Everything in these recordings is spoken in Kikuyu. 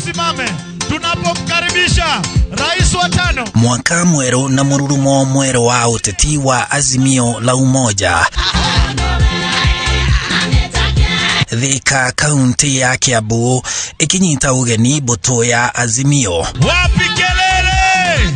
tusimame tunapomkaribisha rais wa tano. Mwaka mwerũ na mũrurumo mwerũ wa ũteti wa Azimio la Umoja. Thika kaunti ya Kiambu ĩkĩnyita ũgeni mbũtũ ya Azimio. Wapi kelele?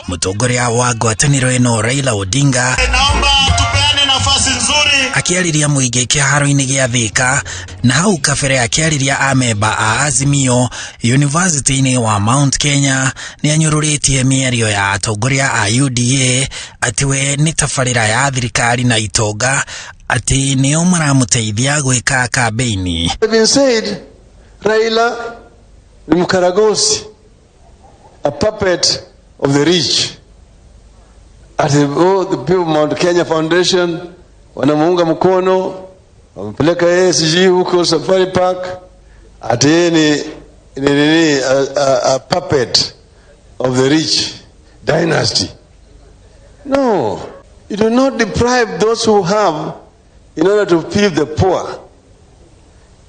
Mũtongoria wa ngwatanĩro ĩno Raila Odinga Naomba tupeane nafasi nzuri. Akĩarĩria mũingĩ kĩharo-inĩ gĩa Thika na hau kabere akĩarĩria amemba a Azimio University-inĩ wa Mount Kenya, nĩ anyũrũrĩtie mĩario ya atongoria a UDA atĩ we nĩ tabarĩra ya thirikari na itonga atĩ nĩo maramũteithia gwĩka kambĩini. It's been said Raila ni mkaragosi, a puppet of the rich. Ati, oh, the people Mount Kenya Foundation wanamuunga mkono, wamepeleka yeye sijui huko Safari Park, ati yeye ni a puppet of the rich dynasty. No, you do not deprive those who have in order to feed the poor.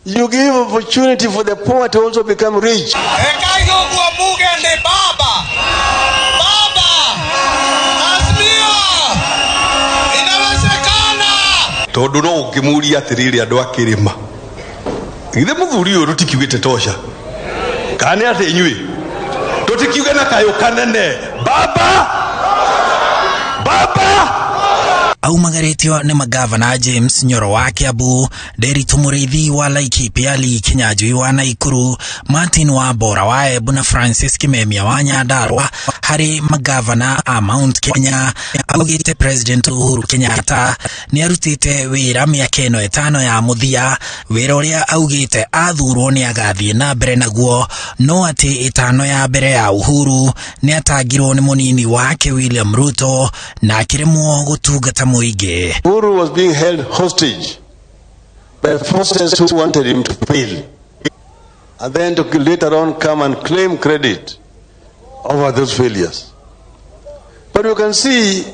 You give opportunity for the poor to also become rich. Ekai ũguo muge nĩ baba. Baba. Azimio. Inawezekana. Tondu no ũngĩmũria atĩrĩrĩ, andũ akĩrĩma githĩ mũthuri ũyũ tũtikiugĩte tosha kana nĩ atĩ inyuĩ tũtikiuge na kayũ kanene, baba, baba. Aumagarĩtio nĩ magavana James Nyoro wa Kiambu, Nderitu Mũrĩithi wa Laikipia, Lee Kinyanjui wa Naikuru, Martin Wambora wa Embu na Francis Kimemia wa Nyandarua. Harĩ magavana a Mount Kenya, augĩte President Uhuru Kenyatta nĩ arutĩte wĩra mĩaka ĩno 5 ya mũthia, wĩra ũrĩa augĩte athurwo nĩ agathiĩ na mbere naguo, no atĩ 5 ya mbere ya Uhuru nĩ atangirwo nĩ mũnini wake William Ruto na akĩremwo gũtungata mũingĩ. Uhuru was being held hostage by forces who wanted him to fail and then to later on come and claim credit over those failures. But you can see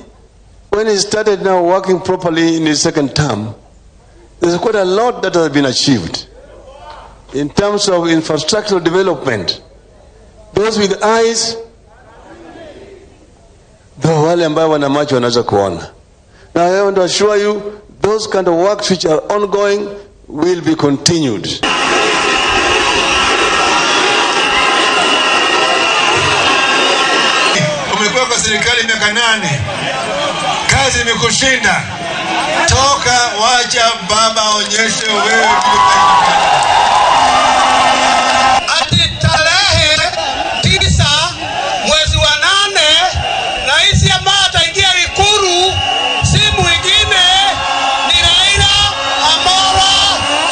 when he started now working properly in his second term, there's quite a lot that has been achieved in terms of infrastructural development. Those with eyes, though wale ambao wana macho wanaweza kuona. Now I want to assure you, those kind of works which are ongoing will be continued. Umekuwa kwa serikali miaka 8, kazi imekushinda. Toka, wacha baba aonyeshe wewe. Ati tarehe 9 mwezi wa 8, rais ambaye ataingia Ikulu si mwingine ni Raila Amolo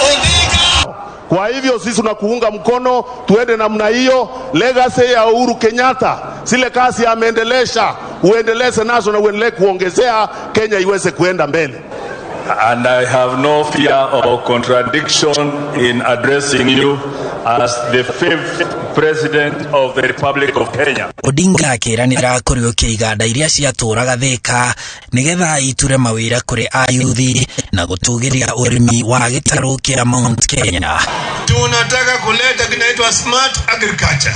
Odinga. Kwa hivyo sisi tunakuunga mkono, tuende namna hiyo. Legacy ya Uhuru Kenyatta, zile kazi ameendelesha, uendeleze nazo na uendelee kuongezea Kenya iweze kuenda mbele. And I have no fear or contradiction in addressing you as the 5th President of the Republic of Kenya. Odinga akĩranĩra kũriũkia iganda iria ciatũraga Thika nĩgetha iture mawĩra kũrĩ ayuthi na gũtũgĩria ũrĩmi wa gĩtarũ kĩa Mount Kenya. Tunataka kuleta kinaitwa smart agriculture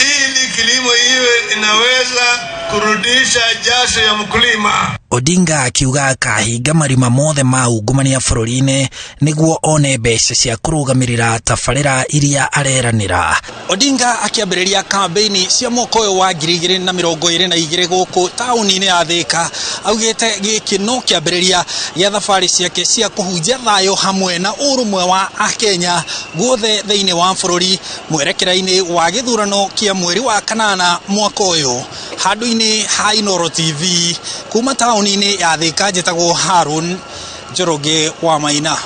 ili kilimo iwe inaweza kurudisha jasho ya mkulima. Odinga akiuga akahinga marima mothe ma ungumania bũrũri-inĩ nĩguo one mbeca cia kũrũgamĩrĩra tabarĩra iria areranĩra. Odinga akĩambĩrĩria kambĩini cia mwaka ũyũ wa ngiri igĩrĩ na mĩrongo ĩrĩ na igĩrĩ gũkũ taũni-inĩ ya Thika, augĩte gĩkĩ no kĩambĩrĩria gĩa thabarĩ ciake cia kũhunjia thayũ hamwe na ũrũmwe wa Akenya guothe thĩinĩ wa bũrũri mwerekera-inĩ wa gĩthurano kĩa mweri wa 8 mwaka ũyũ. Handũ-inĩ ha Inooro TV kuma taũni-inĩ ya Thika, njĩtagwo Harun Njoroge wa Maina.